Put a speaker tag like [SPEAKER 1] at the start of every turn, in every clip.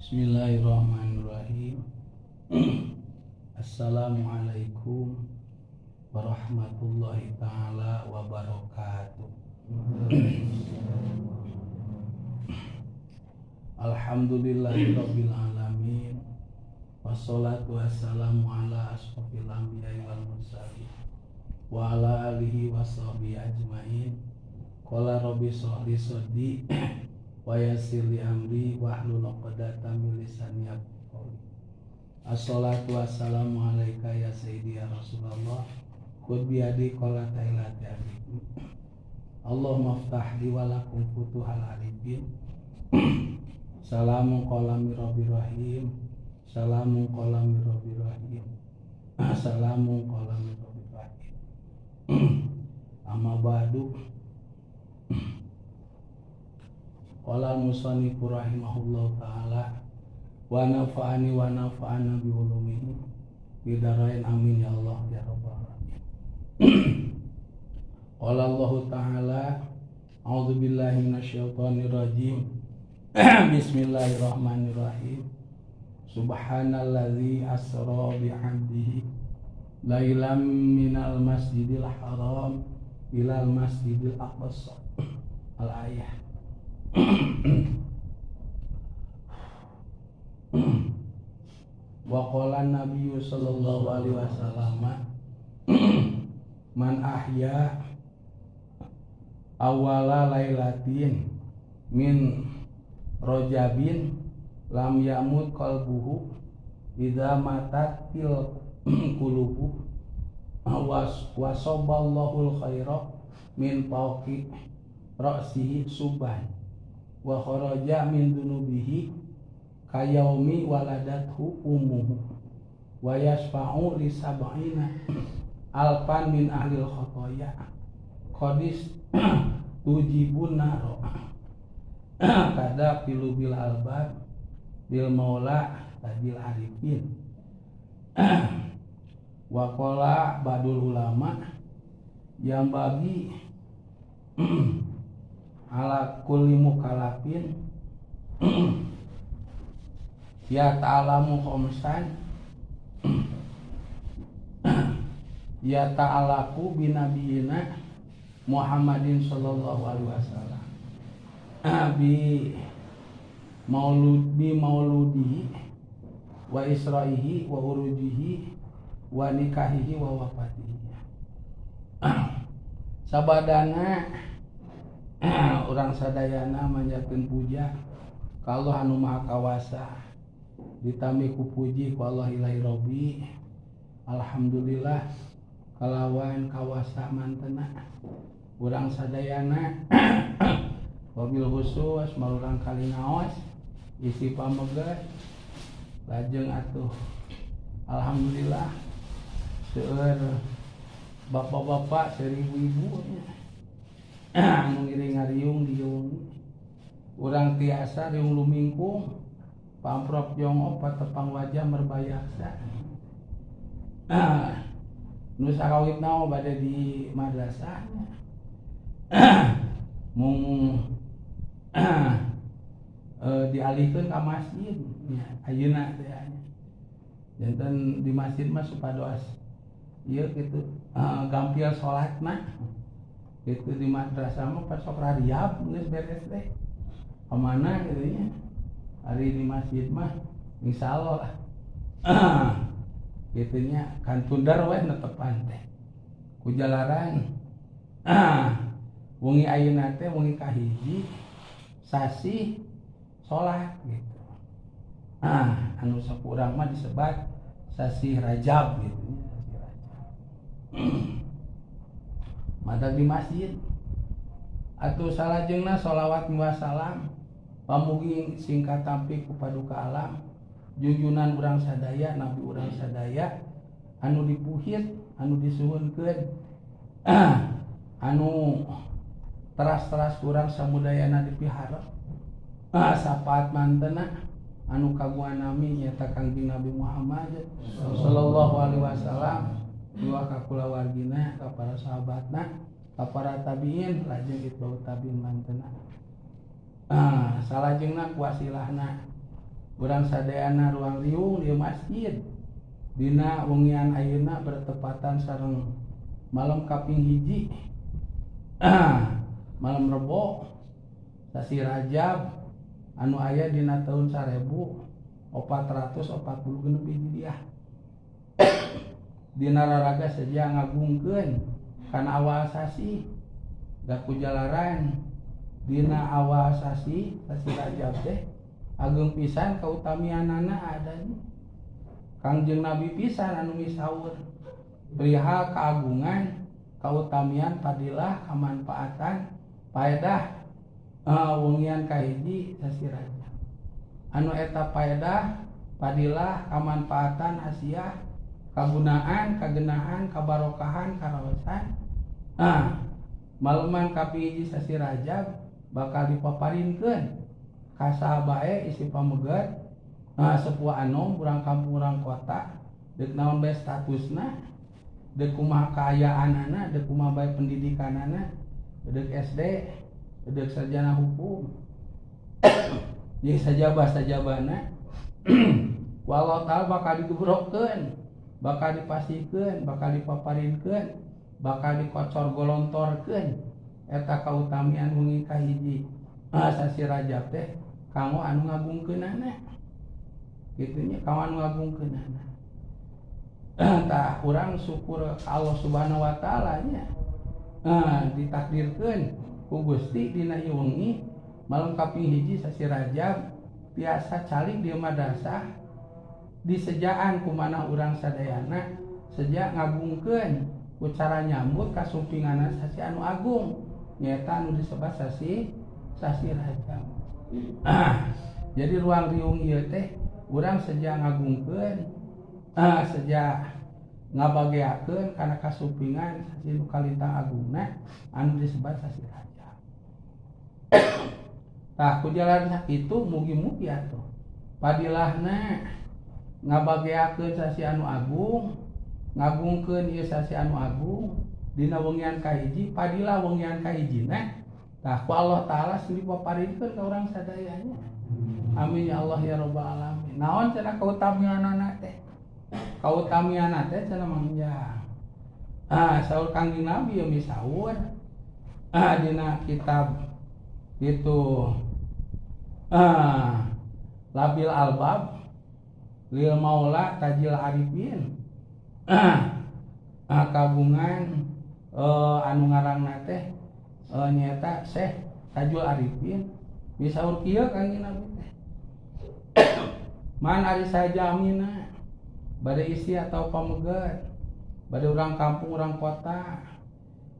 [SPEAKER 1] Bismillahirrahmanirrahim. Assalamualaikum warahmatullahi taala wabarakatuh. Alhamdulillahirabbil alamin. Wassalatu wassalamu ala asyrofil anbiya'i wal mursalin wa ala alihi wasahbihi ajmain. Qala rabbi shrah li sadri wa yassir li amri wahlul 'uqdatam min lisani yafqahu qawli. Assalatu wassalamu alayka ya sayyidi ya Rasulullah. Khudh bi yadi qala ta'ilati abi. Allahumma aftah li wa lakum futuhal arifin. Salamun qawlan mir rabbir rahim. Salamun qawlan mir rabbir rahim. Salamun qawlan mir rabbir rahim. Amma ba'du. Qala al-musannifu rahimahullahu ta'ala wa nafa'ani wa nafa'ana bi ulumihi bidarain amin ya Allah ya rabbal alamin. Qala Allah ta'ala a'udzu billahi minasyaitonir rajim. Bismillahirrahmanirrahim. Subhanallazi asra bi 'abdihi lailan minal masjidil haram ilal masjidil aqsa. Al-ayah. Wa qala Nabiyyu sallallahu alaihi wasallam man ahya awwala lailatin min rajabin lam yamut qalbuhu idza matatil qulubu wasaballahu khaira min fawqi ra'sihi subhan wa kharaja min dunubihi kayaumi waladathu ummuhu wa yasfa'u li sab'ina alfan min ahlil khotoya qadis tujibun naro kada pilubil albab bil maula tadil arifin. Wa qala badul ulama yang bagi ala kulli mukalafin ya ta'alamu khamsan ya ta'alaku binabiyina Muhammadin sallallahu alaihi wasallam bi maulud bi mauludihi wa isra'ihi wa urujihi wa nikahihi wa wafatihi. Sabadana urang sadayana manjatkeun puja ka Allah anu Maha Kawasa, ditami ku puji ku Allah ilahi Rabbi. Alhamdulillah kalawan kawasa mantena urang sadayana wabil khusus marurang kali ngaos isi pamegat lajeng atuh alhamdulillah seueur bapak-bapak seribu-ibu anu ngiring ngariung dieu urang tiasa riung lumingkung pamprok jongop patepang wajah merbayaksa. Nu sakawitna bade di madrasah mung dialihkeun ka masjid nya ayeuna teh nya. Janten di masjid mah supados ieu kitu gampil salatna. Gitu di madrasah mah pas sok rariap geus beres teh. Ka mana kitu nya. Ari di masjid mah insyaallah lah. Kitu nya kantundar we netepan teh. Ku jalaran wengi ayeuna teh wengi kahiji sasih salat gitu. Anu sok urang mah disebat sasih Rajab gitu nya, sasih Rajab. Mata di masjid atuh salajengna sholawat wa salam pamugi singkat tampi ku paduka alam junjunan urang sadaya nabi urang sadaya anu dipuhit anu disuhunkeun anu teras-teras urang samudayana dipihara sapaat mantena anu kagungan nami nyaeta Kangjeng Nabi Muhammad sallallahu alaihi wasallam dua ka kulawargina ka para sahabatna ka para tabiin lajeng itba'ut tabiin mantena. Salajengna kuasilahna Urang sadayana ruang riung di masjid dina wengian ayeuna bertepatan sareng malam kaping hiji malam Rebo sasi Rajab anu aya dina taun 1446 Hijriah. Dina raraga seja ngagungkeun kana awal sasi da kujalaran dina awal sasi sasi Rajab teh ageung pisan kautamianana adanya Kangjeng Nabi pisan anu misaur perihal keagungan kautamian fadilah kamanfaatan paedah wengian kahiji sasi Rajab anu eta paedah fadilah kamanfaatan hasiah kagunaan kagenahan kabarokahan karaosan maleman kaping hiji sasi Rajab bakal dipaparinkeun ka saha bae isi pamegat sepuh anom urang kampung urang kota deuk naon bae statusna deuk kumaha kaayaanana deuk kumaha bae pendidikanana deuk SD deuk sarjana hukum jeung sajaba-sajabana ku Allah Ta'ala bakal digebrokkeun bakal dipasikeun bakal dipaparinkeun bakal dikocor golontorkeun eta kautamian wengi kahiji sasi Rajab teh kanggo anu ngagungkeunana kitu nya kanggo anu ngagungkeunana. Tah urang syukur Allah Subhanahu wa taala nya ditakdirkeun ku Gusti dina ieu wengi malam kaping hiji sasi Rajab tiasa calik di madrasah disejaan kumanah urang sadayana seja ngagungkeun ku cara nyambut kasumpinganna sasi anu agung nyaeta anu disebat sasi sasi Rajab. Jadi ruang riung ieu teh urang seja ngagungkeun seja ngabageakeun kana kasumpingan sasi nu kalintang agungna anu disebat sasi Rajab. Tah ku jalan sakitu mugi-mugi atuh padilahna ngabageakeun sasi anu agung ngagungkeun ieu sasi anu agung dina wengian kahiji padilah wengian kahijina tah ku Allah Ta'ala sing dipaparinkeun ka urang sadayanya. Amin ya Allah ya rabbal alamin. Naon cenah kautamianana teh? Kautamianana teh cenah mangja. Saur Kangjeng Nabi ieu misaur dina kitab itu Labil Albab Lil Maula Tajil Arifin kagungan anu ngarangna teh nyaeta Syekh Tajul Arifin misaur kieu Kangjeng Nabi teh man ari sajamina bade isi atau pameget bade urang kampung urang kota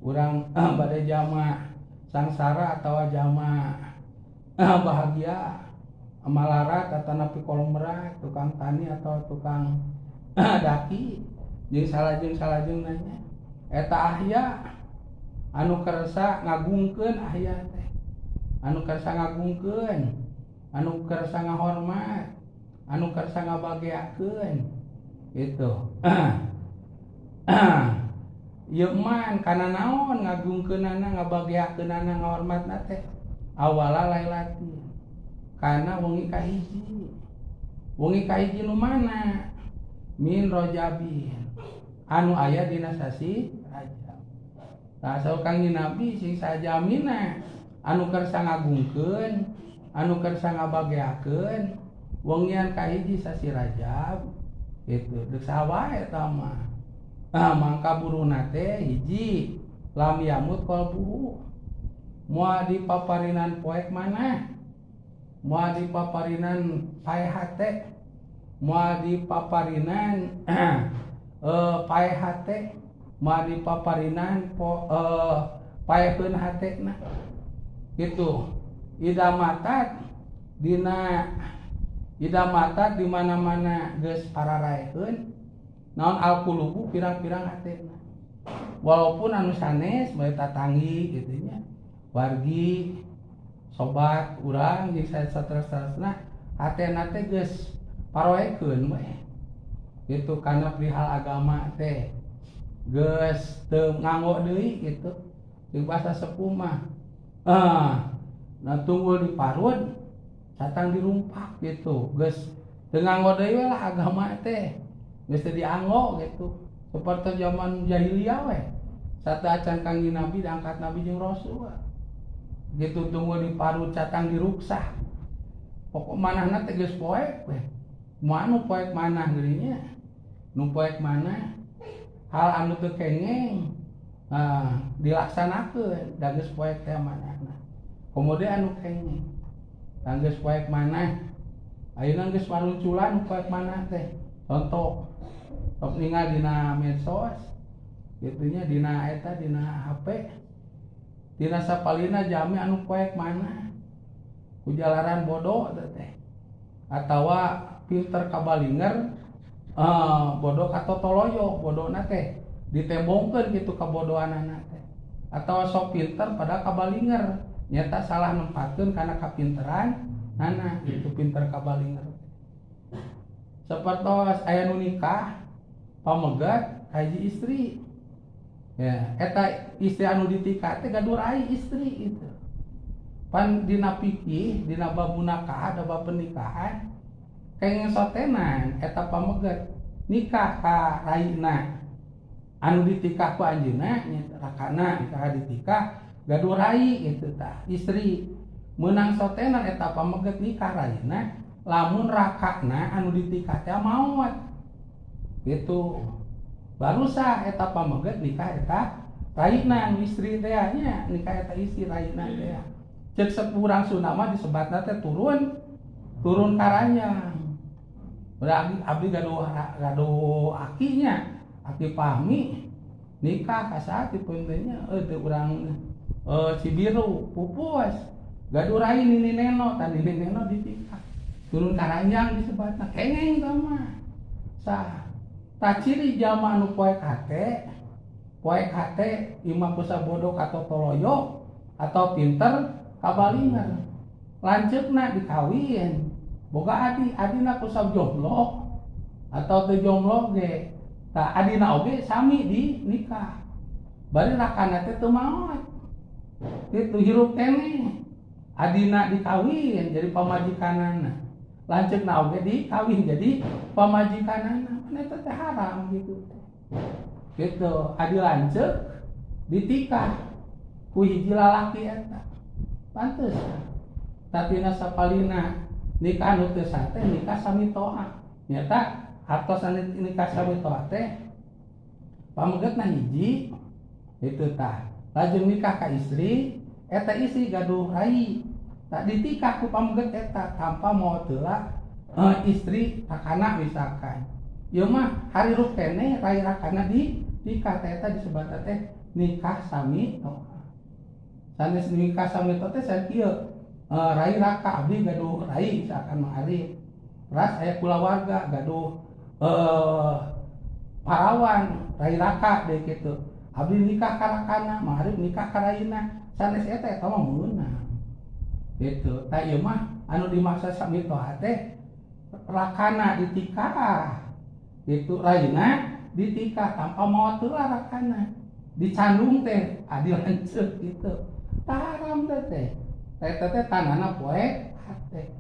[SPEAKER 1] urang bade jama sangsara atau jama bahagia malarat atanapi kolong merat tukang tani atau tukang daki jeung salajeng-salajeng nanya eta ahya anu kersa ngagungkeun ahya teh anu kersa ngagungkeun anu kersa ngahormat anu kersa ngabageakeun gitu. Ieu man kana naon ngagungkeunana ngabageakeunana ngahormatna teh awala lailatin kana wengi kahiji wengi kahiji nu mana min rajabin anu aya dina sasi Rajab. Tah saur Kangjeng Nabi sing sajamina anu kersa ngagungkeun anu kersa ngabageakeun wengian kahiji sasi Rajab gitu deuk saha wae eta mah. Mangka buruhna teh hiji lam yamut qalbuhu moal dipaparinan poek mana moal dipaparinan pae hate moal dipaparinan pae hate moal dipaparinan paekeun hatena gitu. Ida matat dina ida matat di mana-mana geus pararaekeun naon alqulubu pirang-pirang hatena walaupun anu sanes bae tatangi kitu nya wargi sobat urang jeung saterus-terusna hatena teh geus paroekeun we gitu kana perihal agama teh geus teu nganggo deui gitu jeung bahasa sepuh mah nah tunggul diparud Catang dirumpak gitu. Geus teu nganggo deui we lah agama teh. Geus teu dianggo gitu. Seperti zaman jahiliyah we. Sateuacan kangjeng Nabi diangkat Nabi jeung Rasul. Gitu tunggu di paru catang diruksah. Pokok manahna teh geus poek we. Kumaha nu poek manah geuning nya? Nu poek manah hal anu teu kengeng dilaksanakeun da geus poek teh manahna. Kemudian anu kengeng da geus poek manah ayeuna geus marunculan poek manah teh. Contoh sok ningal dina medsos kitu nya dina eta dina HP dina sapalina jami anu poek manah ku jalaran bodoh teh atawa pinter kabalinger bodoh katotoloyo bodona teh ditembongkeun kitu kabodohanana teh atawa sok pinter pada kabalinger nyata salah nempatkeun kana kapinteran nana gitu pinter kabalinger sapertos aya nu nikah pamegat hiji istri ya eta istri anu ditikah teh gaduh rai istri gitu pan dina fikih dina bab munakah ada bab pernikahan kenging sotenan eta pamegat nikah ka raina anu ditikah ku anjeunna nya rakana nikah ditikah gaduh rai gitu tah istri meunang sotenan eta pamegat nikah raina lamun rakana anu ditikah teh maot gitu baru sah eta pamegat nikah eta raina anu istri teh nya nikah eta istri raina teh ceuk sepurang Sunda mah disebatna teh turun karanya. Udah abdi gaduh akinya, aki Fahmi nikah ka saat puntennya teu urang Cibiru pupus gaduh rai nini neno tah nini neno ditikah turun karanjang disebatna kengeng tah mah sah tah ciri jalma anu poek hate imah kusa bodoh katotoloyo atau pinter kabalinger lanceukna dikawin boga adi adina kusa jomblo atau teu jomblo ge tah adina oge sami di nikah bari rakana teh teu maot kitu hirup keneh adina dikawin jadi pamajikanana lanceukna oge dikawin jadi pamajikanana kan eta teh haram gitu gitu adi lanceuk ditikah ku hiji lalaki eta pantes tatina sapalina nikah nu teu sah teh nikah sami toa nyata hartos nikah sami toa teh pamegetna hiji itu tah lajeng nikah ka istri eta istri gaduh rai tak ditikah ku pameget eta tanpa mau teula istri rakana misalkan ieu mah harirup keneh rai rakana di nikah teh eta disebatna teh nikah sami toa sanes nikah sami toa teh sakieu rai raka abdi gaduh rai misalkan Mang Arif ras aya kulawarga gaduh parawan rai raka deui kitu abdi nikah ka rakana Mang Arif nikah ka raina sanes eta eta mah meunang gitu tah ieu mah anu dimaksud sami toa teh rakana ditikah gitu raina ditikah tanpa maot heula rakana dicandung teh adi lanceuk gitu tah haram teh eta teh tanana poek hate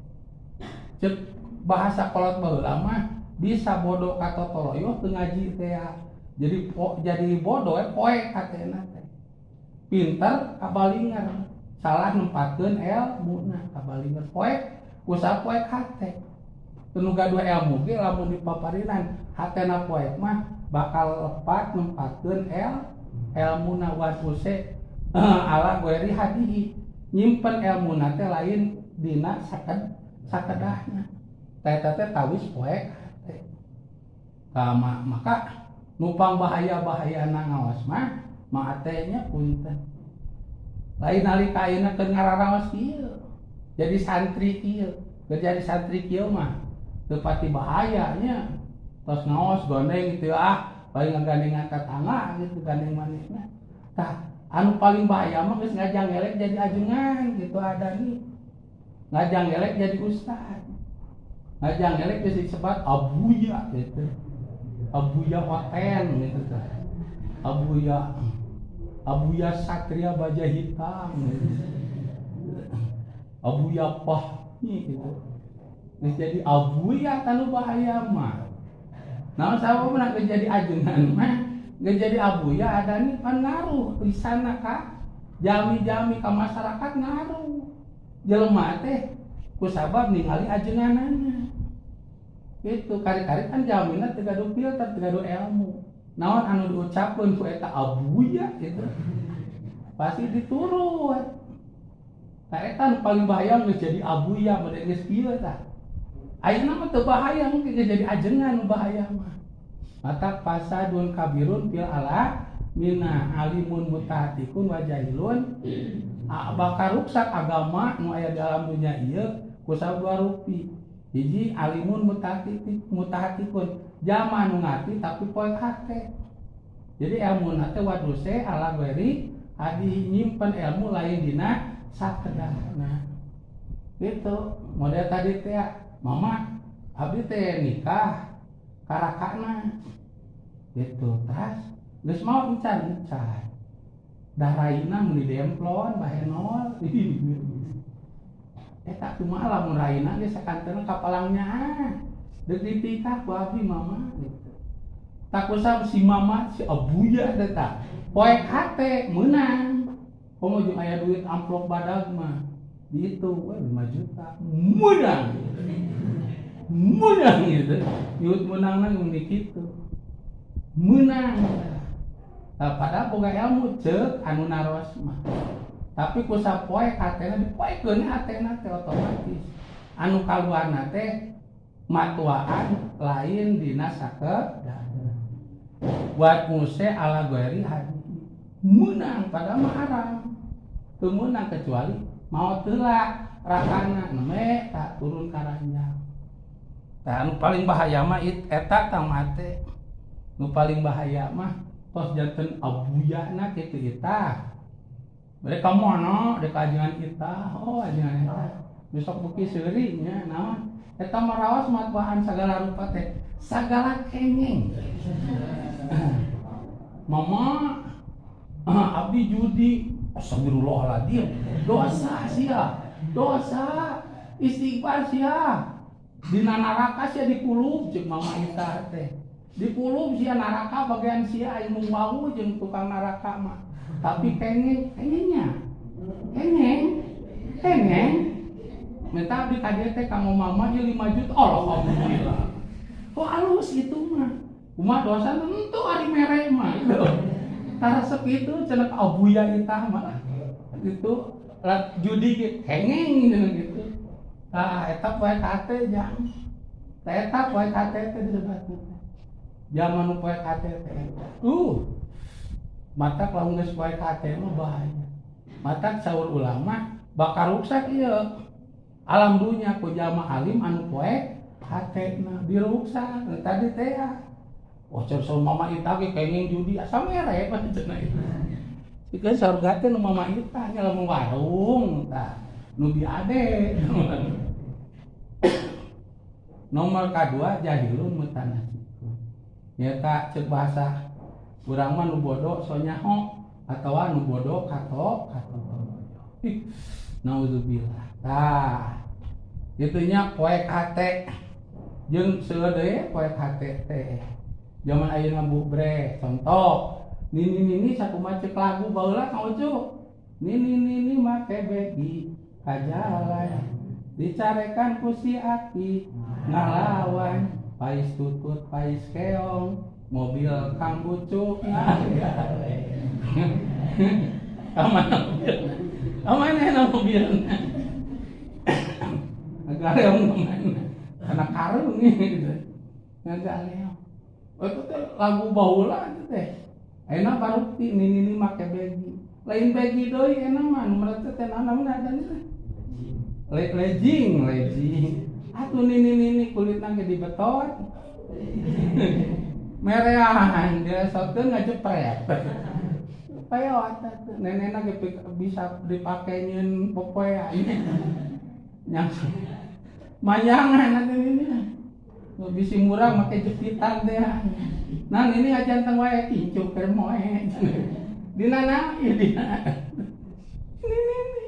[SPEAKER 1] ceuk bahasa kolot baheula mah bisa bodoh katotoloyo teu ngaji teh jadi bodoh poek hatena teh pinter kabalinger salah nempatkeun elmuna kabalinger poek kusa poek hate teu nu gaduh elmu ge lamun dipaparinan hatena poek mah bakal lepat nempatkeun elmuna wasuse ala goeri hadihi nyimpen elmuna teh lain dina sakedahna teh teh tawis poek hate tah maka nupang bahaya-bahayana ngaos mah maatenya punten lain nalika ayeuna keur ngararaos kieu jadi santri kieu keur jadi santri kieu mah teu pati bahaya nya tos ngaos gondeng gitu ah paling ngagandengan tetangga gitu gandeng manehna tah anu paling bahaya mah geus ngajangelek jadi ajengan gitu ada nih ngajangelek jadi ustad ngajangelek geus disebat abuya gitu abuya hoten gitu tah abuya satria baja hitam gitu. Abuya pah Gitu. Geus jadi abuya tanu bahaya mah. Naon sababna geus jadi ajengan mah, geus jadi abuya adani pan ngaruh lisana ka jami-jami ka masyarakat ngaruh. Jelema teh ku sabab ningali ajenganana. Itu kari-kari kan jamina teu gaduh filter, teu gaduh ilmu. Naon anu diucapkeun ku eta abuya gitu. Pasti diturut. Tah eta nu paling bahaya geus jadi abuya mun geus kieu tah. Ayeuna mah teu bahaya mungkin geus jadi ajengan nu bahaya mah. Mata fasadun kabirun fil ala mina alimun mutahatikun wa jahilun. Bakal ruksak agama nu aya di alam dunya ieu ku sabab dua rupi. Hiji alimun mutahatikun jama nu ngarti tapi poek hate. Jadi ilmu teh waduse ala ghairi hadi nyimpen ilmu lain dina sakedahna. Gitu model tadi teh mama abdi teh nikah karakana gitu tas geus maot encan encan dah raina mun didemplon bahenol. Eta kumaha lamun raina geus sakanteuna kapalangnya deuk ditikah ku abdi mama gitu. Takusab si mama si abuya teh tah poek hate meunang. Komo jeung aya duit amplop badag mah dihitung we 5 juta meunang. Meunang gitu. Nyut meunangna mun kitu. Meunang. Tah padahal boga ilmu ceuk anu naros mah. Tapi ku sapoe hatena dipoekeun hatena teh otomatis. Anu kaluarna teh matuaan lain dina sakedahna. Buat muse ala ghairi hadi. Meunang padahal mah haram. Teu meunang kecuali maot heula rakana neme tak turun ka ranjang. Tah anu paling bahaya mah eta tah mate. Nu paling bahaya mah tos janten abuyana kitu eta. Mereka mana dek ajengan kita, oh ajengan eta. Besok beuki seuri nya naon? Eta mah raos matbaan sagala rupa teh, sagala kengeng. Mama abdi judi, astagfirullahaladzim, dosa sia, dosa, istighfar sia. Dina neraka sia dikulub jeung mama ita teh. Dikulub sia neraka bagian sia aya mung wau jeung tukang neraka mah. Tapi kengeng, kengengnya. Kengeng, kengeng. Minta abdi ka dieu teh ka mama ieu 5 juta. Alhamdulillah. Oh alus itu mah. Kumaha dosa tentu ari mere mah gitu. Taresep itu cenah abuya itah mah. Itu judi ge kengeng gitu. Tah eta poe hate jang. Tah eta poe hate teh disebut. Zaman nu poe hate teh. Mata lamun geus poe hate mah bahaya. Mata saur ulama bakal ruksak ieu. Alam dunya ku jalma alim anu poe hatena diruksak tadi teh. Oh cer saur mama ita ge kenging judi asa mere cenah itu. Sikeun surga teh nu mama ita nya lamun warung tah nu diade. Nomor kadua jahilun mutanasikun. Nyaeta ceuk bahasa urang mah nu bodoh so nyaho atawa nu bodoh kato kato. Ih, nauzubillah. Tah, itunya poek hate jeung seueur deui poek hate teh. Zaman ayeuna bubre, contoh nini-nini sakumaha ceuk lagu baheula Kang Ucu. Nini-nini make begi ka jalan dicarekan ku si aki ngalawan pais tutut pais keong mobil Kang Ucu ngagale. Ka mana mobil? Ka mana mobilna? Ngagaleong ka mana? Kana karung gitu. Ngagaleong. Oh, itu teh lagu baheula itu teh. Ayeuna barukti nini-nini make begi. Lain begi deui euna mah nu mereka teh naon adanya teh. Legging, legging. Atuh nini-nini kulitna ge dibetot. Mereahan dia sotkeun ngajepret. Peot atuh nenekna ge bisa dipake nyieun popoean. Nyang mayangan atuh ini. Bisi murah make jepitan teh. Nah ini aja tentang wae kincuk keur moe. Dina na ieu dina. Ini ini.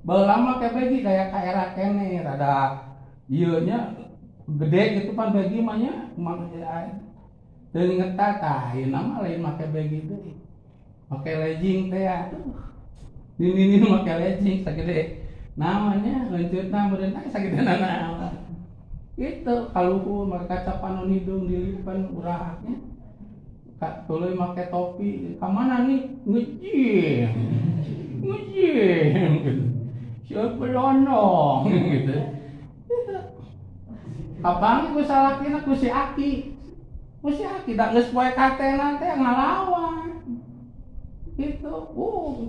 [SPEAKER 1] Baheula mah make begi daya ka era keneh rada ieu nya gede gitu pan begi mah nya teu ngetat tah ayeuna mah lain make begi deui. Make legging teh aduh. Nini make legging sagede namanya leuncutna meureun teh sagede naon. Gitu kaluhur make kaca panon hidung dilipen urahnya. Kak tuluy make topi ka mana nih nge-gym. Nge-gym gitu. Siapa lonong gitu. Kapangi ku salakina ku si Aki. Ku si Aki da geus poe katena teh ngalawan. Gitu.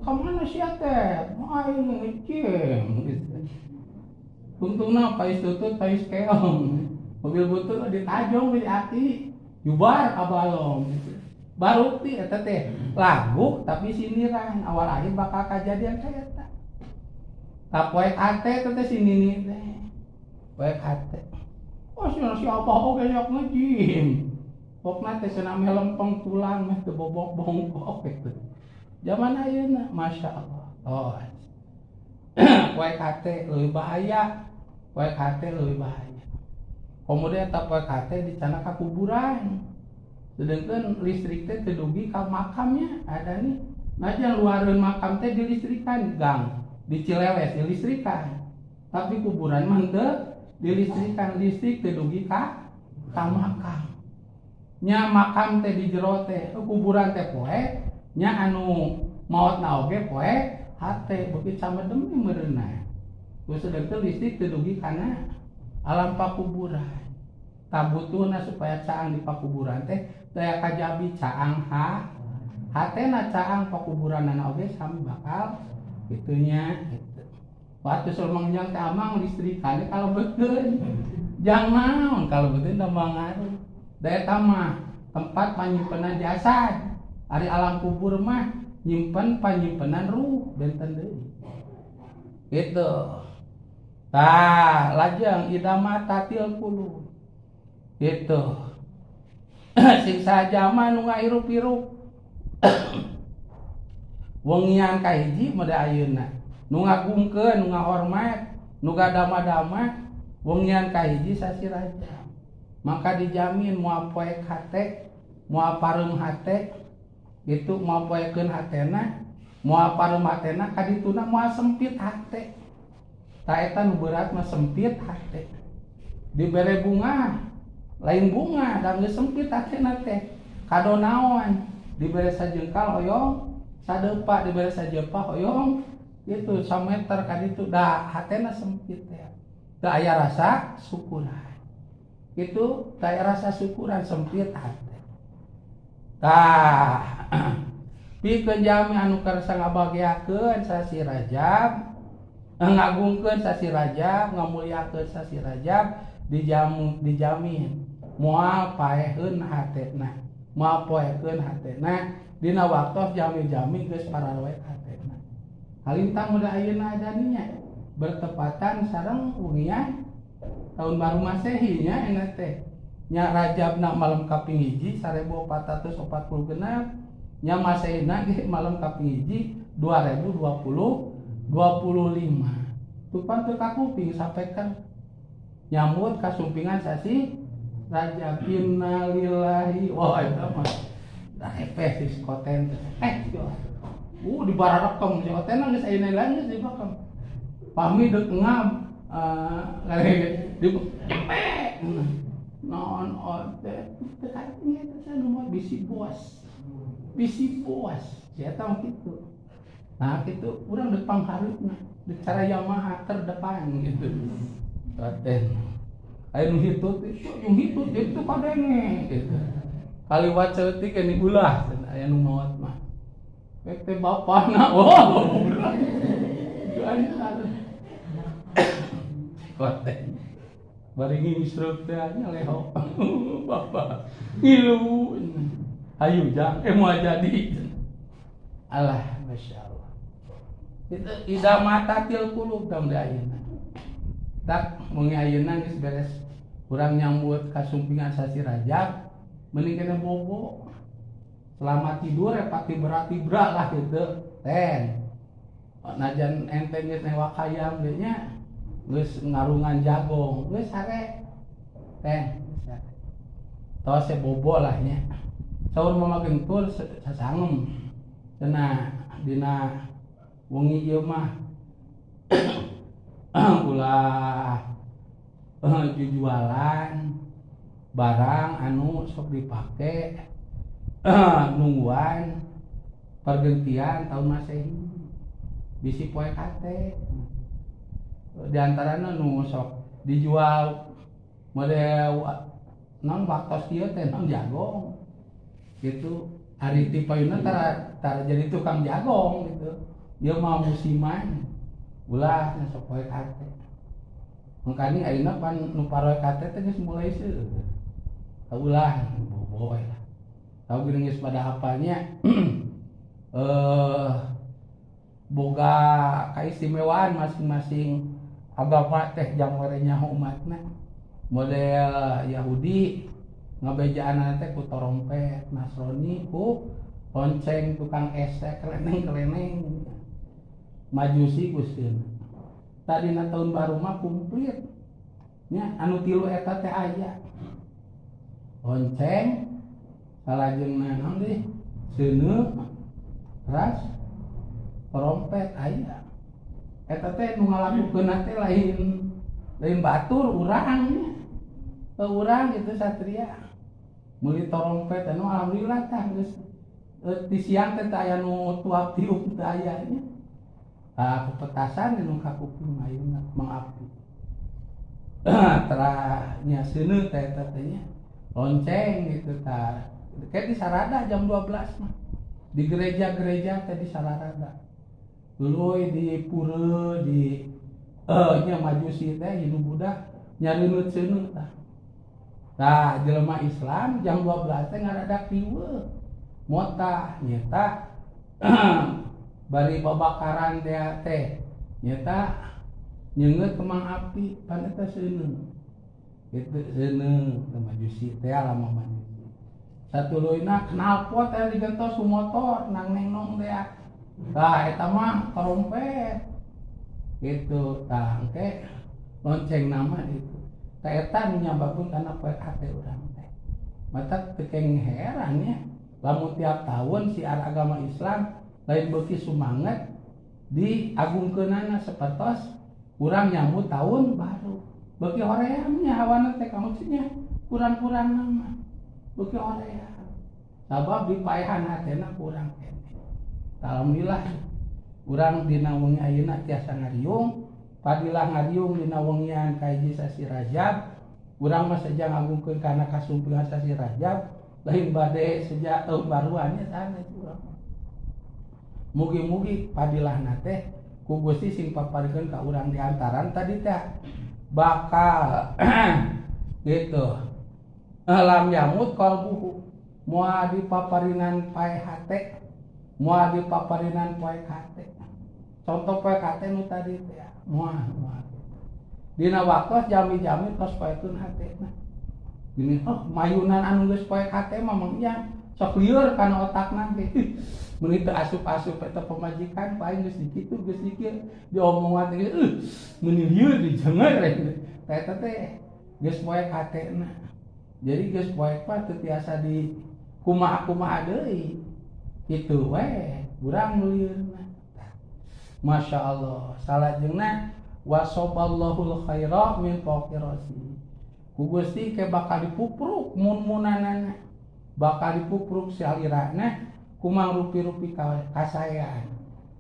[SPEAKER 1] Ka mana sia teh? Aing nge-gym gitu. Tungtungna pais tutut pais keong. Mobil butut ditajong ku si Aki. Jubar ka balong gitu. Barukti eta teh lagu tapi sindiran awal akhir bakal kajadian ka eta. Tah poek hate teh si Nini teh. Poek hate. Oh siapa oge sok nge-gym. Pokna teh cenah meh lempeng tulang meh teu bobok bongkok gitu. Zaman ayeuna Masya Allah. Oh. Poek hate leuwih bahaya. Poek hate leuwih bahaya. Kemudian eta poek hate dicana ka kuburan. Sedangkan listrik teh teu dugi ka makamnya ada nih. Najan luareun makam teh dilistrikan gang. Di Cileles dilistrikan. Tapi kuburan mah henteu dilistrikan, listrik teu dugi ka makam. Nya makam teh di jero teh kuburan teh poe, nya anu maotna oge poe hate beuki camedem meureunna. Geus sedengkeun listrik teu dugi kana alam pakuburan. Tabutuhna supaya caang di pakuburan teh daya kajabi caang ha hatena caang pakuburanana oge sami bakal gitunya gitu. Waktu sulmangjang teh amang listrikannya kalau betul jangan naon kalau betul tambah ngaruh. Da eta mah tempat panyimpenan jasad. Ari alam kubur mah nyimpen panyimpenan ruh benten deui. Gitu. Tah lajeng idama tatil qulub. Gitu. Siksa zaman nu ngahirup-hirup. Wengian kahiji mah da ayeuna. Nu ngagungkeun, nu ngahormat, nu gadama-dama wengian kahiji sasi Rajab. Maka dijamin moal poek hate, moal pareum hate, gitu moal poekeun hatena, moal pareum hatena kadituna moal sempit hate. Ta eta nu berat mah sempit hate. Dibere bunga, lain bunga da geus sempit hatena teh. Kado naon? Dibere sajengkal hoyong, sadepa dibere sajepa hoyong, itu sameter kaditu da hatena sempit teh. Teu aya rasa syukuran. Itu teu aya rasa syukuran sempit hate. Tah pikeun jami anu kersa ngabageakeun sasi Rajab, ngagungkeun sasi Rajab, ngamuliakeun sasi Rajab dijamin moal paeheun hatena, moal poekeun hatena dina waktos jami-jami geus pararoek hatena. Halintang muda ayeuna adaninya bertepatan sareng wengian tahun baru Masehi nya enak teh. Nya Rajabna malam kaping hiji 1446 nya Masehina ge malam kaping hiji 2025. Tupan teu kakuping sapekan nyambut kasumpingan sasi Rajab innalillahi. Wah eta mah da hepeh si koten teh. Di bararekem si koten geus ayeuna lain geus dibakem. Pami deuk ngab di cepet. Naon teh teu kating eta teh nu mah bisi boas. Bisi boas. Si eta mah kitu. Nah kitu urang deuk pangharupna, deuk cara Yamaha terdepan gitu. Koten. Aya nu hitut, yung hitut itu kadenge gitu. Kaliwat ceutik ini ulah cenah aya nu maot mah. Pek teh bapana. Wah, berat. Gantar. Koten. Bari ngisreup teh nya leho. Bapak ngilu. Hayu jang moal jadi. Alah, masyaallah. Itu ida mata til qulub dam di ayeuna. Tak wengi ayeuna geus beres urang nyambut kasumpingan sasi Rajab mending kena bobo. Selama tidur ya pati berat-tibra lah gitu. Ten. Najan ente geus newak hayam ge nya geus ngarungan jagong geus sare teh geus sare. Tos se bobo lah nya. Saur Mama Gentur sasangem cenah dina wengi ieu mah ulah jujualan barang anu sok dipake nungguan pergantian tahun Masehi bisi poe kate. Di antarana nu sok dijual model non waktos ieu teh non jagong gitu. Ari ti payuna tara jadi tukang jagong gitu. Ieu mah musiman ulah sok poe kate. Mangkani ayeuna pan nu paroe kate teh geus mulai seueur. Ulah bobo we lah. Tahu geuning geus pada hafalnya boga kaistimewaan masing-masing agama teh jang merenya umatna. Model Yahudi ngabejaanna teh ku torompet, Nasrani ku lonceng tukang esek keleneng-keleneng, Majusi ku seuneu. Tadina tahun baru mah komplit nya anu tilu eta teh aya. Lonceng salajengna naon deui? Seuneu ras trompet aya. Eta teh nu ngalakukeunna teh lain batur urang nya. Urang gitu satria. Meuli trompet anu alhamdulillah tah geus di siang teh aya nu tuap tiup teh aya nya. Ah pepetasan nu kakuping ayeuna Mang Abdi. Terah nya seuneu teh eta teh nya. Lonceng gitu tah. Kayak di Sarada jam 12 mah. Di gereja-gereja teh di Sarada. Tuluy di pura di nya Majusi teh Hindu Buddha nyareunut seuneu tah. Tah jelema Islam jam 12 teh ngaradak riweuh. Motah nyeta bari babakaran teh nyeta nyeungeut kemang api pan eta seuneu. Kitu seuneu teh Majusi teh lama Majusi. Satuluyna knalpot teh digentos ku motor nang nengnong teh. Tah eta mah trompet. Gitu tah engke lonceng nama itu. Tah eta nu nyababkeun kana poe hate urang teh. Mata teu keng heran nya lamun tiap tahun siar agama Islam lain beuki sumanget diagungkeunana sapertos urang nyambut tahun baru. Beuki hoream nya hawana teh kamusinya kurang-kurang nama. Beuki hoream. Sabab dipaehan hatena kurang keneh. Alhamdulillah urang dina wengi ayeuna tiasa ngariung, padilah ngariung dina wengian ka hiji sasi Rajab, urang mah seja ngagungkeun kana kasumpingan sasi Rajab, lain bade sejak tahun baruan nya sanes urang. Mugi-mugi padilahna teh ku Gusti sing paparikeun ka urang di antaran tadi teh bakal gitu. Lam yamut qalbuhu moal dipaparinan pae hate, moal dipaparinan poe hate. Contoh poe hate nu tadi teh moal moal. Dina waktu jami-jami tos poekeun hatena. Gini, oh mayunan anu geus poe hate mah mang iya sok lieur kana otakna teh. Meuni teu asup-asup eta pamajikan paling geus dikitu geus dikir diomongan teh meuni lieur dijengar teh eta teh geus poe hatena. Jadi geus poe mah teu tiasa di kumaha-kumaha deui. Kitu we urang lieurna. Masya Allah. Salajengna wasoballahul khaira min fawqi rasi. Ku Gusti ke bakal dipupruk mun-munanana. Bakal dipupruk salirana kumang rupi-rupi kasayan.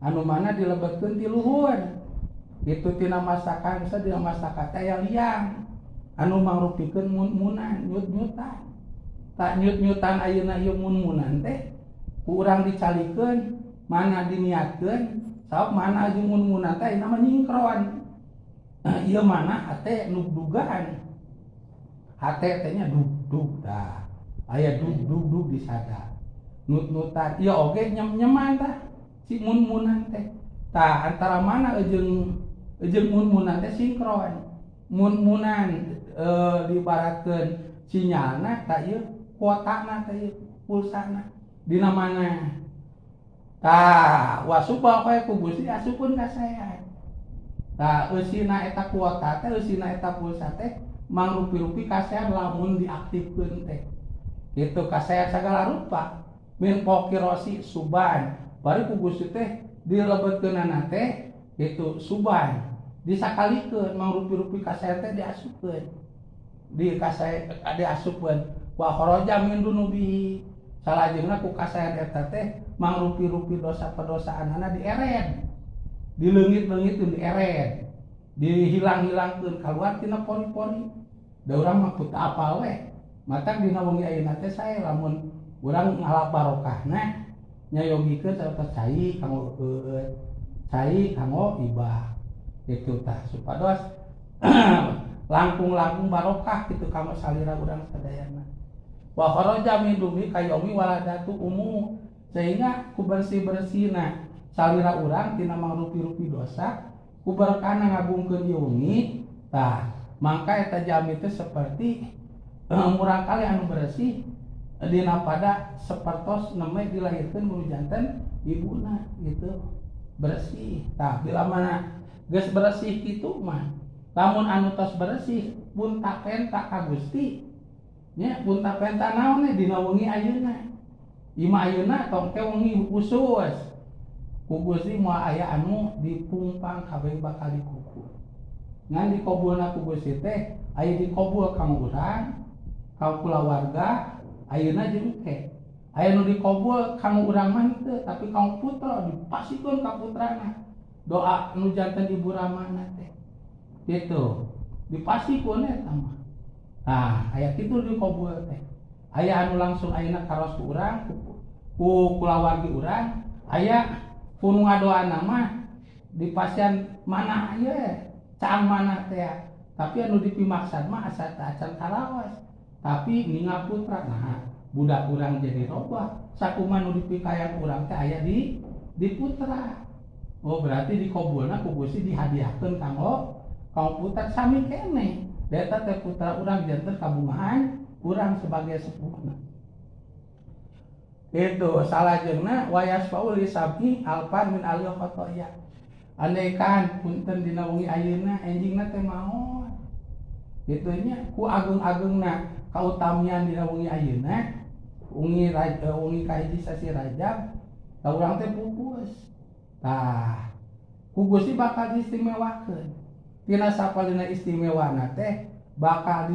[SPEAKER 1] Anu mana dilebetkeun ti luhur. Itu tina masakan bisa dina masakan teh aya liang. Anu mangrupikeun mun-munan, nyut-nyutan. Tak nyut-nyutan ayeuna ieu mun-munan teh ku urang dicalikeun, mana diniatkeun, sabab mana jeung mun-munan teh ayeuna mah nyingkron. Ieu mana hate nu dugaan. Hate teh nya dug-dug tah. Aya dug-dug-dug disada. Nut-nutan ieu oge nyem-nyeman tah si mun-munan teh. Tah antara mana jeung mun-munan teh sinkron. Mun-munan dibaratkeun sinyalna tah ieu kuotana teh ieu pulsana. Dina mana? Tah wasuba kae ku Gusti asupkeun kasaean. Tah eusina eta kuota teh eusina eta pulsa teh mangrupi-rupi kasaean lamun diaktifkeun teh. Kitu kasaean sagala rupa min pokirosi suban bari ku Gusti teh dilebetkeunana teh kitu suban disakalikeun mangrupi-rupi kasaean teh diasupkeun di kasaean diasupkeun wa kharaja min dunubihi salajengna ku kasaean eta teh mangrupi-rupi dosa pedosaanana dieren dileungit-leungitkeun dieren dihilang-hilangkeun kaluar tina pori-pori da urang mah teu apal we matak dina wengi ayeuna teh sae lamun urang ngalap barokahna nyayogikeun sarta cai kanggo cai kanggo ibah kitu tah supados langkung-langkung barokah kitu kanggo salira urang sadayana. Wa kharaja min dumi kayomi waladatu umu sehingga ku bersih-bersihna salira urang tina mangrupi-rupi dosa ku berkana ngagungkeun ieu wengi tah mangka eta jami teh seperti murang kali anu bersih dina pada sapertos nembe dilahirkeun guru janten ibuna gitu bersih. Tah bila mana geus bersih kitu mah lamun anu tos bersih pun tak penta ka Gusti nya pun tak penta naon dina wengi ayeuna ima ayeuna tong ke wengi khusus ku Gusti moal aya anu dipungpang kabeh bakal dikukur ngan dikobulna ku Gusti teh aya dikobul kanggo urang ka kulawarga ayeuna jeung engke aya nu dikobul kanggo urang mah henteu tapi kanggo putra dipasikeun ka putrana doa nu janten ibu ramana teh kitu dipasikeun eta mah. Nah aya kitu dikobul teh aya anu langsung ayeuna karos ku urang ku kulawargi urang aya ku nu ngadoana mah dipasian mana ieu caang mana teh tapi anu dipimaksad mah asa acan karaos tapi ningal putra nah budak urang jadi robah sakumaha nu dipikayan urang teh aya di putra. Oh berarti dikobulna ku Gusti dihadiahkeun kanggo kanggo putra sami keneh eta teh putra urang janten kabungahan urang sebagai sepuhna. Itu salajengna wayasfaul lisabi alpan min alil khotoya. Andaikan punten dina wengi ayeuna enjingna teh maot. Kitu nya ku ageung-ageungna kautamian dina wengi ayeuna wengi wengi kahiji sasi Rajab ka urang teh pupus. Tah ku Gusti bakal diistimewakeun. Tina sapalina istimewana teh bakal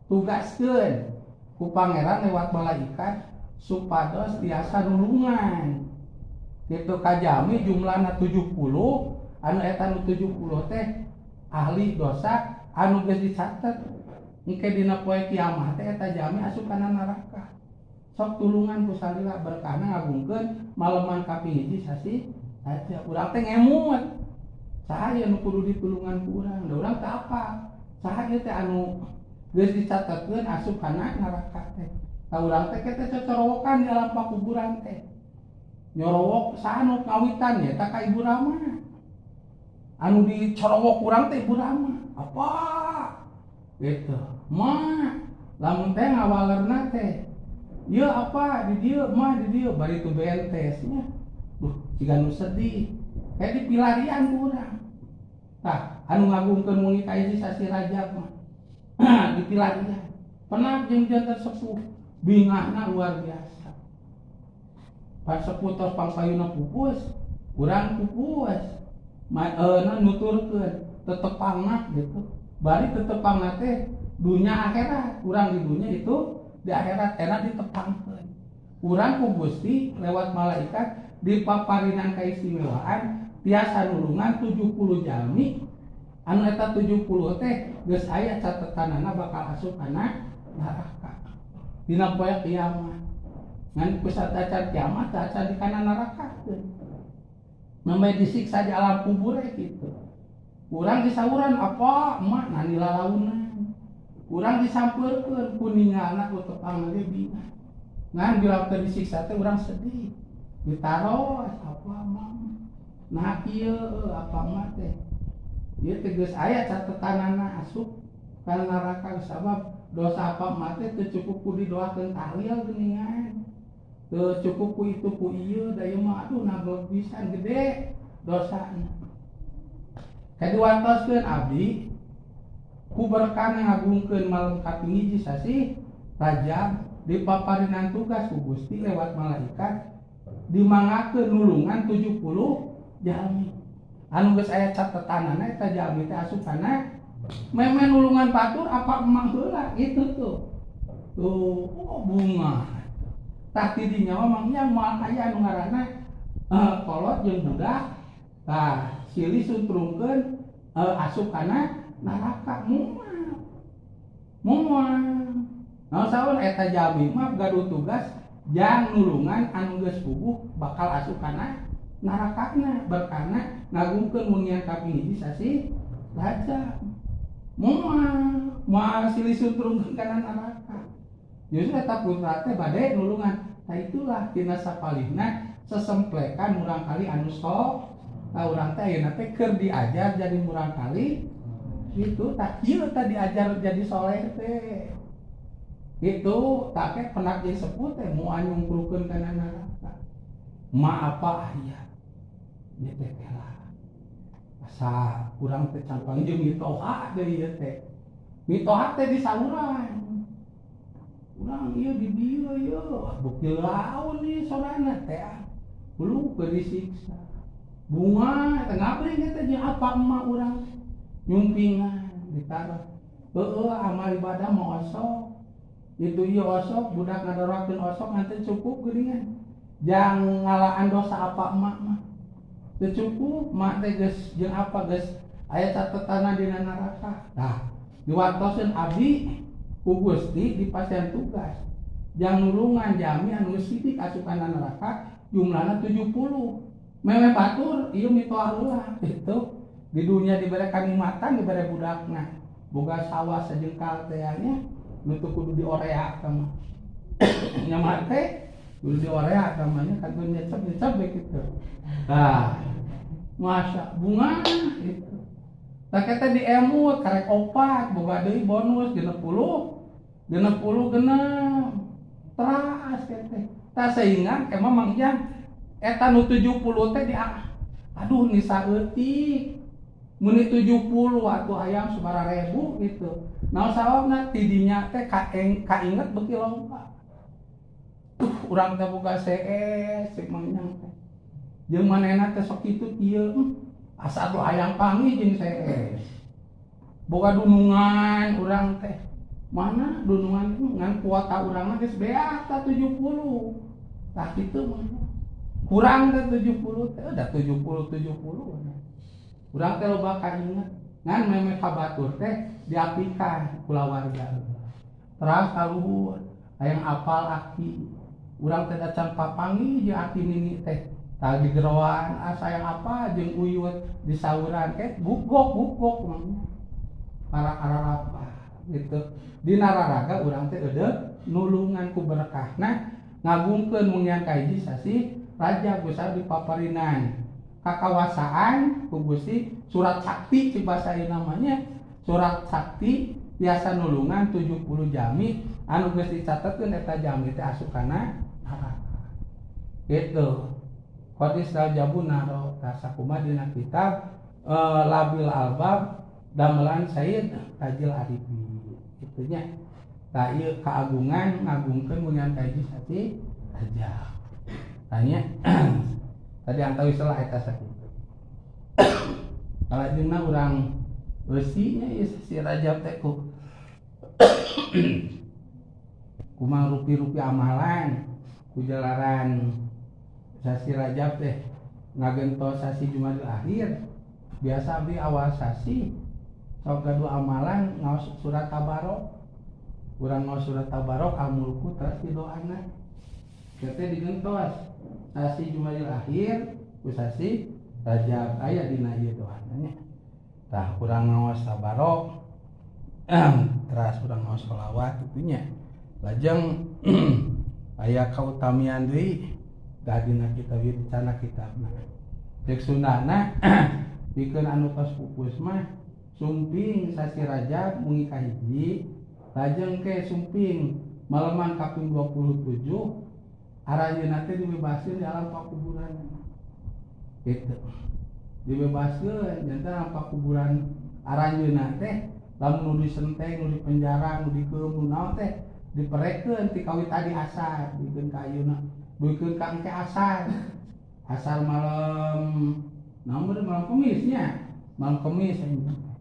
[SPEAKER 1] ditugaskeun ku pangeran lewat malaikat supados tiasa nulungan. Kitu kajami jumlahna 70 anu eta nu 70 teh ahli dosa anu geus dicatet engke dina poe kiamat teh eta jami asup kana neraka. Sok tulungan ku salila berkahna ngagungkeun maleman kaping hiji sasi Rajab. Urang teh ngemut saha ieu nu kudu ditulungan ku urang da urang teu apal saha ieu teh anu geus dicatetkeun asup kana neraka teh. Tah urang teh teh cocorowokan di alam pakuburan teh nyorowok saha nu ngawitan nya eta ka Ibu Rama anu dicorowok urang teh Ibu Rama apa gitu mah lamun teh ngawalerna teh ieu apa di dieu mah di dieu bari tu bentes nya duh siga nu sedih kayak dipilarian ku urang. Tah anu ngagungkeun wengi kahiji sasi Rajab mah dipilarian pernah jeung janten sepuh bingahna luar biasa. Pas sepuh tos pangpayuna pupus urang pupus nuturkeun tetepangna gitu bari tetepangna teh dunya akhirat urang di dunya itu di akhirat enak ditepangkeun urang ku Gusti lewat malaikat dipaparinan kaistimewaan tiasa nulungan 70 jalmi anu eta 70 teh geus aya catetanana bakal asup kana neraka dina poe kiamat ngan ku satacan kiamat acan di kana neraka namanya disiksa di alam kubur gitu. Urang disauran apa emak nani lalaunan urang disampeurkeun ku ningalna ku tepang ge bingung ngan bila teu disiksa teh urang sedih ditaros apa emak nah kieu apa emak teh ieu teh geus aya catetanana asup kana neraka sabab dosa apa emak teh teu cukup ku didoakeun tahlil geuningan Teu cukup ku itu ku ieu da ieu mah aduh nagel pisan gede dosana. Kadiwantoskeun abdi ku berkah ngagungkeun malam kaping hiji sasih Rajab dipaparinan tugas ku Gusti lewat malaikat dimangakeun nulungan 70 jalmi. Anu geus aya catetanana eta jalmi teh asup kana meme nulungan batur apa emang heula gitu tuh. Tuh oh, bunga. Tah ti dinya mah mang nya moal aya anu ngaranna kolot jeung budak. Tah silih suntrungkeun asup kana neraka moal. Moal. Naon saur eta jalmi mah gaduh tugas jang nulungan anu geus puguh bakal asup kana narakana berkana ngagungkeun wengian kaping hiji sasih Rajab. Moal moal silih suntrungkeun kana neraka. Justru eta putra teh bade nulungan. Tah itulah tina sapalihna sesemplekan murangkali anu sok. Tah urang teh ayeuna teh keur diajar jadi murangkali gitu. Tah kieu tah diajar jadi soleh teh. Gitu, tah ke penak jeung sepuh teh moal nyungkrukeun kana neraka. Ma apa aya? Ieu teh lah. Asa urang teh campang jeung mitoha deui ieu teh. Mitoha teh disauran. Urang ieu di dieu ieu, bukti laun nih sorana teh. Hulu keur disiksa. Bunga teh ngabring eta jeung apa emak urang nyumpingan ditaruh. Heueuh amal ibadah mah osok. Itu ieu osok budak ngadorakeun osok ngan teu cukup geuningan. Jang ngalaan dosa apa emak mah. Teu cukup mak teh geus jeung apa geus aya catetanna dina neraka. Tah diwartoseun abdi ku Gusti di pasien tugas. Jang nulungan jami anu sidik asup kana neraka jumlahna 70. Meme batur ieu mitoah heula gitu. Di dunia dibere kanikmatan dibere budakna. Boga sawah sajengkal teh nya nu teu kudu diorea teh mah. Nya mah teh kudu diorea teh mah nya kantun nyecep-nyecep we kitu. Tah masa bunga gitu. Tah eta diemut karek opat boga deui bonus 60 genep teras teh. Tah sehingga emang Mang Ijang eta nu 70 teh di aduh ni saeutik muni 70 atuh hayam sabaraha ribu gitu. Naon sababna ti dinya teh kainget beuki loba. Tuh urang teh boga CS cek Mang Ijang teh. Jeung manehna teh sok kitu kieu asa atuh hayang panggih jeung CS. Boga dunungan urang teh. Mana dunungan ngan kuota urang mah geus beak ta 70. Tah kitu mah. Kurang teh 70 teh udah 70. Urang teh loba kainget. Ngan meme ka batur teh diapikan kulawarga. Teras kaluhur hayang apal aki. Urang teh dacan papanggih jeung aki nini teh. Tah digeroan asa hayang apa jeung uyut disauran ke bugok-bugok mah. Para ararapa gitu. Dina raraga urang teh eudeuk nulungan ku berkahna ngagungkeun wengian kahiji sasih Rajab besar di paparinan kakawasaan ku Gusti surat sakti cek basa ieu namanya surat sakti biasa nulungan 70 jami anu geus dicatetkeun eta jami teh asup kana neraka gitu. Qadis Rajabun naro tasakumaha dina kitab Labil Albab damelan Sayyid Tajil Arifin kitu nya. Tah ieu kaagungan ngagungkeun wengian kahiji sasih Rajab. Tanya tadi antawis lah eta sakitu. Kalajengna urang eusi nya ieu si Rajab teh ku kumaha rupi-rupi amalan ku jalaran sasi Rajab teh ngagentos sasi Jumadil Akhir. Biasa abdi awal sasi sok gaduh amalan ngaos surat Tabarok. Urang ngaos surat Tabarok Al-Mulku terus didoana. Teh digentos sasi Jumadil Akhir ku sasi Rajab aya dina ieu doana nya. Tah urang ngaos Tabarok teras urang ngaos sholawat kitu nya. Lajeng aya kautamian deui da dina kitab ieu dicana kitabna. Cek sunahna pikeun anu tos pupus mah sumping sasi Rajab mungi kahiji lajeng ke sumping maleman kaping 27 Aranjeunna teh dibebaskeun di alam pakuburan. Gitu. Dibebaskeun janten alam pakuburan aranjeunna teh lamun nu disenteng, nu di penjara, nu dikeum, nu naon teh diperekeun ti kawit tadi asar, dikeun ka ayeuna, duikeun ka engke asar. Asar malam naon bener malam Kemis nya, malam Kemis anjeunna.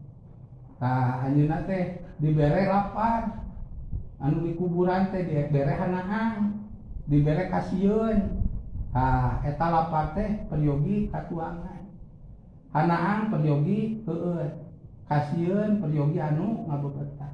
[SPEAKER 1] Tah anjeunna teh dibere lapar. Anu di kuburan teh dibere hanaang, dibere kasieun. Tah eta lapar teh peryogi katuangan. Hanaang peryogi heueuh. Kasieun peryogi anu ngabebetah.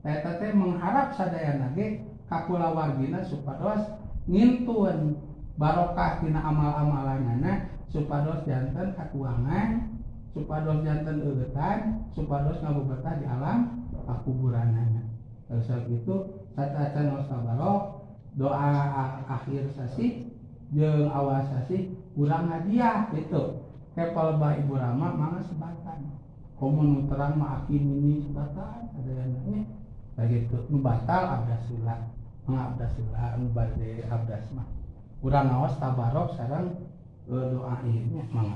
[SPEAKER 1] Tah eta teh mengharap sadayana ge ka kulawargina supados ngintun barokah tina amal-amalanana supados janten katuangan, supados janten eueutan, supados ngabebetah di alam pakuburanana. Terus gitu satacan wasabarok doa akhir sasih jeung awal sasih urang hadiah gitu. Kepal bah Ibu Rama mangga sebatan. Komo nu terang mah aki mini sebatan sadayana nya. Tah gitu nu batal abdas heula. Mangga abdas heula nu bade abdas mah. Urang ngaos tabarok sareng doa ieu nya mangga.